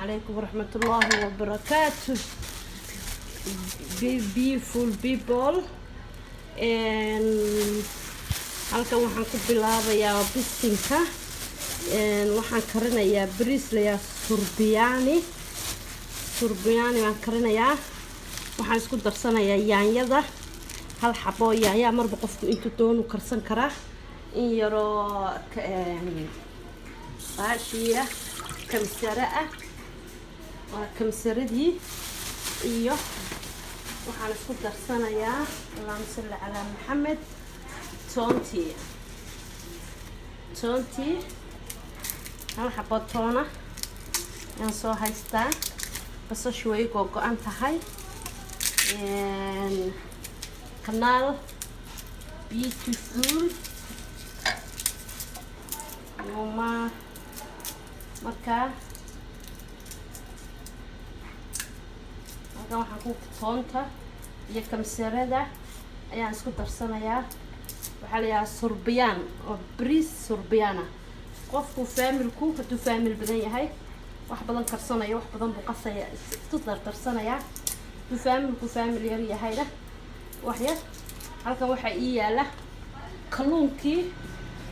Calaykum waraxmatullaahi wabarakaatu. Beautiful people, halkan waxaan ku bilaabayaa bisinka. Waxaan karinayaa bariis layaa surbiyaani. Surbiyaani baan karinayaa. Waxaan isku darsanayaa yaanyada, hal xabo yaanyaa, marba qofku intuu doonu karsan karaa, in yaroo baashiya kamsare ah, waa kamsaradii, iyo waxaan isku darsanayaa, allahuma salli calaa Maxamed, toontii, toontii, hal xabo toona ayaan soo haystaa. Basashu way googo-an tahay. Kanaal beautiful ma markaa halkan waxaan ku toonta iyo kamsarada ayaan isku darsanayaa. Waxaa la yidhaha surbiyaan oo bariis surbiyaana. Qofku faamilku hadduu faamil badan yahay, wax badan karsanayo, wax badan buu qasaya, isku dardarsanayaa. Hadduu faamilku faamil yar yahayna, wax yar. Halkan waxaa ii yaala kalluunkii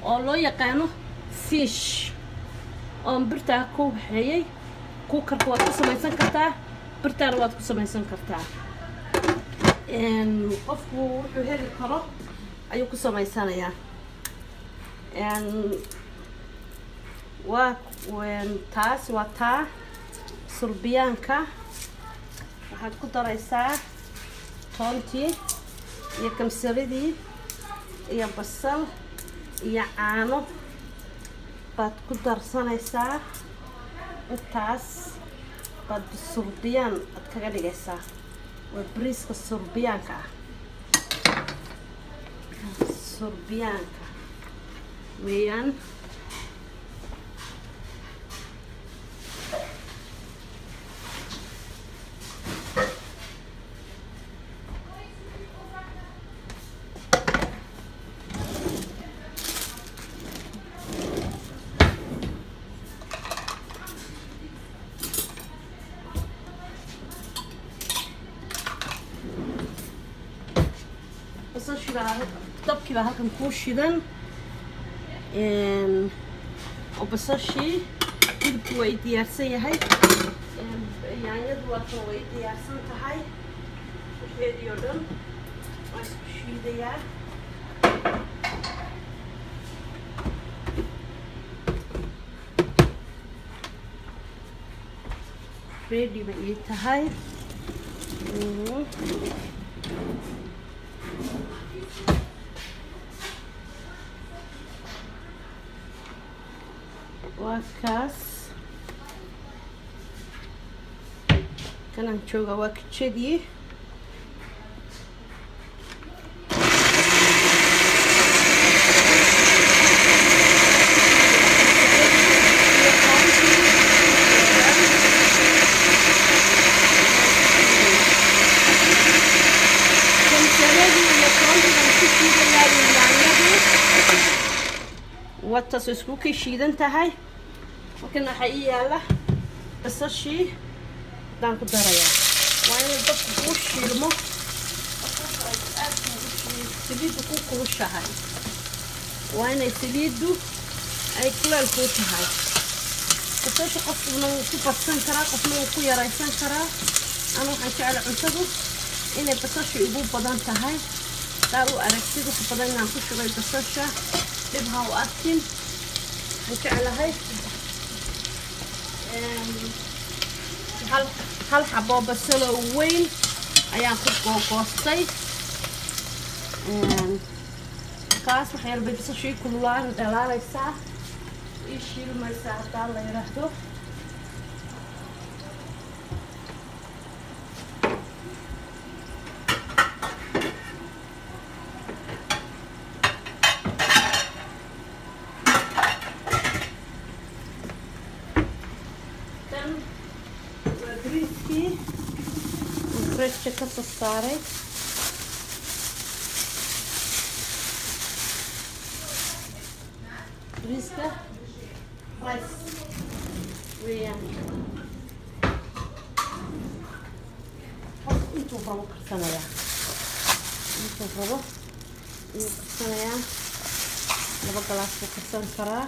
oo loo yaqaano fish oon birtaa ku waxeeyey. Cookerka waad ku samaysan kartaa, birtaana waad ku samaysan kartaa. Qofku wuxuu heli karo ayuu ku samaysanayaa. Waa taas, waa taa surbiyaanka. Waxaad ku daraysaa toontii iyo kamsaradii iyo basal iyo caano baad ku darsanaysaa. Intaas baad surbiyaan aad kaga dhigaysaa. Waa bariiska surbiyaanka ah, surbiyaanka weeyaan. Basashibaa dabkiibaa halkan kuu shidan oo basashii, hilibku waa i diyaarsan yahay, yaanyadu waatan way i diyaarsan tahay, waxeedii oo dhan waan isku shiidayaa. Ready bay ii tahay. Waa kaas kanaan joogaa, waa kijadii. Kamsaradii iyo toontii baan ku shiidayaa iyo yaanyadii. Wataas isku ka shiidan tahay. Halkan waxaa ii yaala basashii haddaan ku darayaa. Waa inay dabku kuu shiilmo, aad saliiddu ku kulushahay. Waa inay saliiddu ay kuleel kuu tahay. Basasha qofkuna wuu ku badsan karaa, qofna wuu ku yaraysan karaa. Ana waxaan jeclay cuntadu inay basasha igu badan tahay. Saa u aragtid, wax badan inaan ku shubay basasha, dhib ha u arkin. Waxaan jeclahay hal xaboo basaloo weyn ayaan ku googoostay. Kaas wax yar bay basashii kululaan dhalaalaysaa, ii shiilmaysaa haddaa la yidhaahdo. Tan waa bariiskii fridge ka soo saaray. Bariiska rice weeyaan. Rabo karsanayaa, intuu rabo ayuu karsanayaa. 2 galaas buu karsan karaa,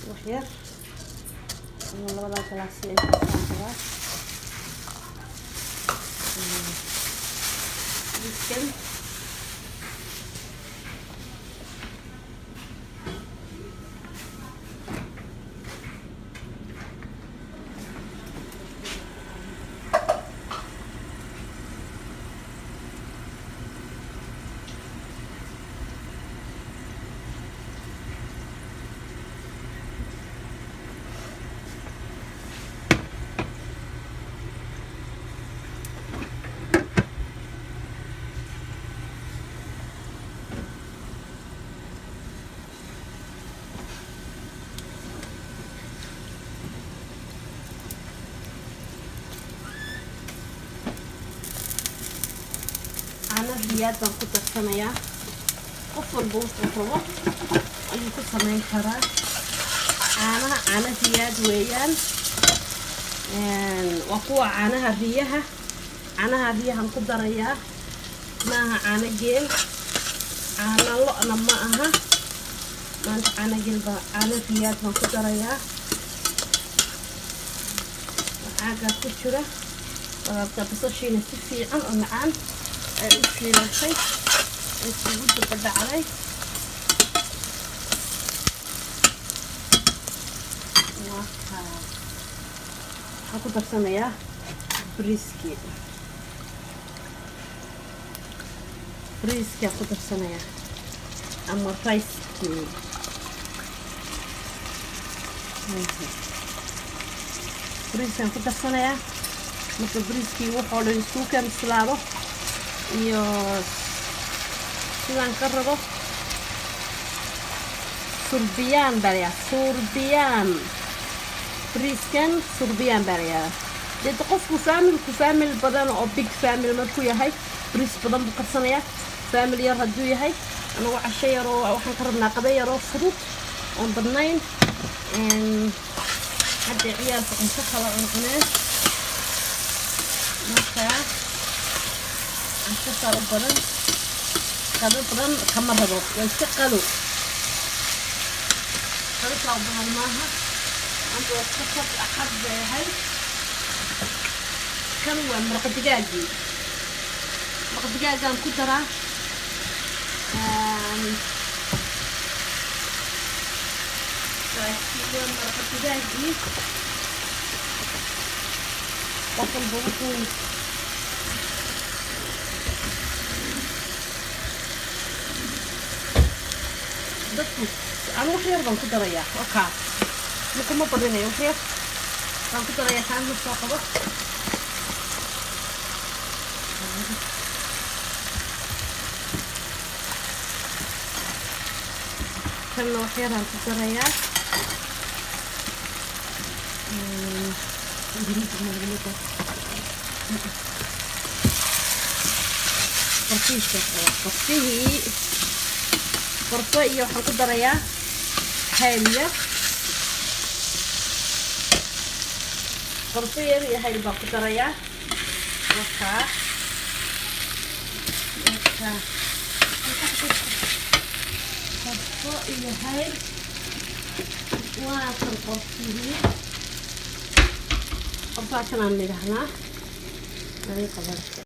wax yar ama labadaa galaas ayuu karsan karaa. Bariiskan caano riyaad baan ku darsanayaa. Qof walba wuxuu rabo ayuu ku sameyn karaa. Caanaha caano riyaad weeyaan, waa kuwa caanaha riyaha. Caanaha riyahan ku darayaa, maaha caano geel, caano lo-na ma aha maanta. Caano geel baa, caano riyaad baan ku darayaa. Caagaa ku jira wadaadka. Basashiina si fiican oo macaan ay u shiilatay, isugu daba dhacday. Waxaan ku darsanayaa bariiskii. Bariiskaan ku darsanayaa ama ricekii. Bariiskaan ku darsanayaa. Marka bariiskii waxoo dhan isku ka bislaado iyo sidaan ka rabo, surbiyaan baa layaa. Surbiyaan, bariiskan surbiyaan baa layaa. Dee qofku familku family badan oo big family markuu yahay, bariis badan buu karsanayaa. Family yar hadduu yahay, anagu casho yar oo waxaan ka rabnaa, qado yar oo fudud oon badnayn. Hadda ciyaalka cunto kala cuncuneen, markaa casho saa u badan, qado badan kama rabo. Waa iska qado, qado saa u badan maaha maanta. Waa iska sab, Axad bay ahayd. Kan waa maraqa digaagii. Maraqa digaagaan ku daraa. Waa maraqa digaagii. Qof walba wuxuu dadku, anu wax yar baan ku darayaa. Wakaa, makuma badinayo, wax yar baan ku darayaa. Kaan soo qabo. Kanna wax yaraan ku darayaa. Qorfihiisa qaba, qorfihii, qorfo iyo waxaan ku darayaa hayl yar. Qorfo yar iyo hayl baan ku darayaa. Wakaa, marka qorfo iyo hayl waa kan. Qorfihii, qorfaha kanaan nidhahnaa qaban.